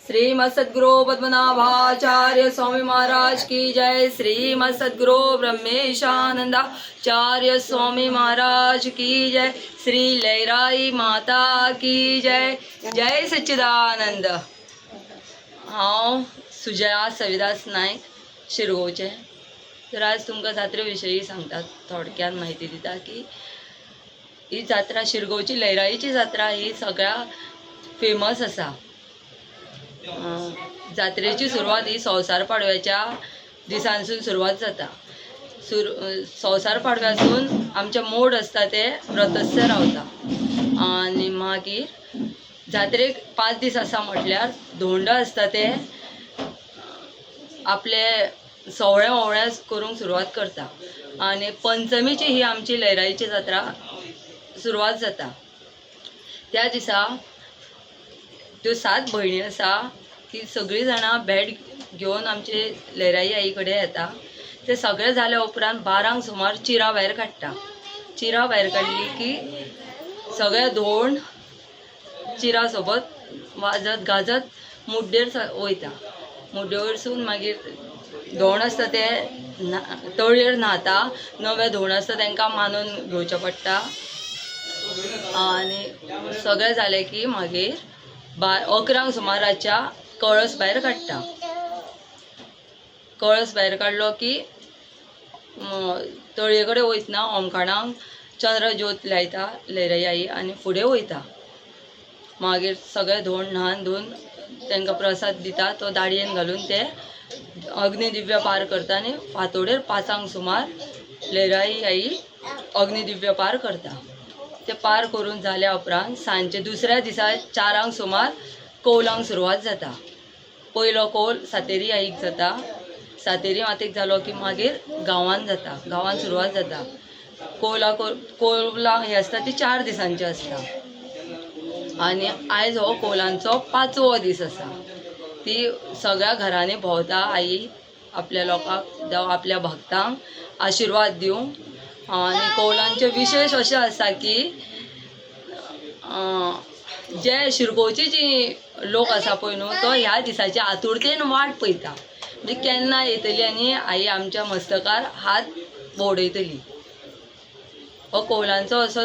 श्रीमद सद्गुरु पद्मनाभाचार्य स्वामी महाराज की जय। श्रीमद सद्गुरु ब्रह्मेशानंदाचार्य स्वामी महाराज की जय। श्री लैराई माता की जय। जय सच्चिदानंद। हांव सुजया सविदास नायक, शिरगोवचें। तर आज तुमकां जात्रे विशयी सांगता, थोडक्यान म्हायती दिता की ही जात्रा, शिरगोवची लयराईची जात्रा ही सगळ्या फेमस आसा। जात्रेची सुरवात ही संवसार पाडव्याच्या दिसांसून सुरवात जाता। संवसार पाडव्यासून आमचे मोड आसता ते व्रतस्थ रावता आनी मागीर जात्रेक 5 दीस आसा म्हटल्यार धोंड आसता ते आपले सवळे वोवळे करूंक सुरवात करता आनी पंचमीची ही आमची लयराईची जात्रा सुरवात जाता। त्या दिसा त्यो 7 भयणी आसा ती सगळीं जाणां भेट घेवन आमचे लयराई आई कडेन येता। ते सगळें जाल्या उपरांत 12 सुमार चिरा भायर काडटा। चिरा भायर काडली की सगळे धोंड चिरा सोबत वाजत गाजत मुड्डेर वयता। मुड्डेवरसून मागीर धोंड आसता ते तळयेर न्हाता। नवे धोंड आसता तांकां मानून घेवचें पडटा आनी सगळें जालें की मागीर 11 सुमार रातच्या कळस भायर काडटा। कळस भायर काडलो की तळये कडेन वयतना ओमकाणाक चंद्र ज्योत लायता लयराई आई आनी फुडें वयता। मागीर सगळे धोंड न्हावन धुवन तांकां प्रसाद दिता, तो दाडयेन घालून ते अग्निदिव्य पार करता आनी फांतोडेर 5 सुमार लयराई आई अग्निदिव्य पार करता। ते पार करून जाल्या उपरांत सांजचे दुसऱ्या दिसा 4 सुमार कौलांक सुरवात जाता। पयलो कौल सातेरी आईक जाता। सातेरी मातेक जालो की मागीर गांवांत जाता, गांवांत सुरवात जाता। कोवलां ही आसता ती 4 दिसांची आसता आनी आयज हो कोवलांचो 5वो दीस आसा। ती सगळ्या घरांनी भोंवता आई आपल्या लोकांक जावं आपल्या भक्तांक आशिर्वाद दिवंक। आनी कौलांचें विशेश अशें आसा की जे शिरगोवची जी लोक आसा पळय न्हू, तो ह्या दिसाची आतुरतेन वाट पळयता, म्हणजे केन्ना येतली आनी आई आमच्या मस्तकार हात भोंवडयतली। हो कौलांचो असो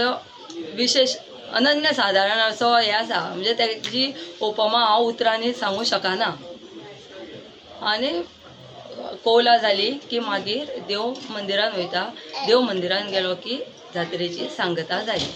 विशेश अनन्य सादारण असो हें आसा, म्हणजे तेजी उपमा हांव उतरांनी सांगूंक शकना। आनी कौलां जाली की मागीर देव मंदिरान वयता। देव मंदिरान गेलो की जात्रेची सांगता जाली।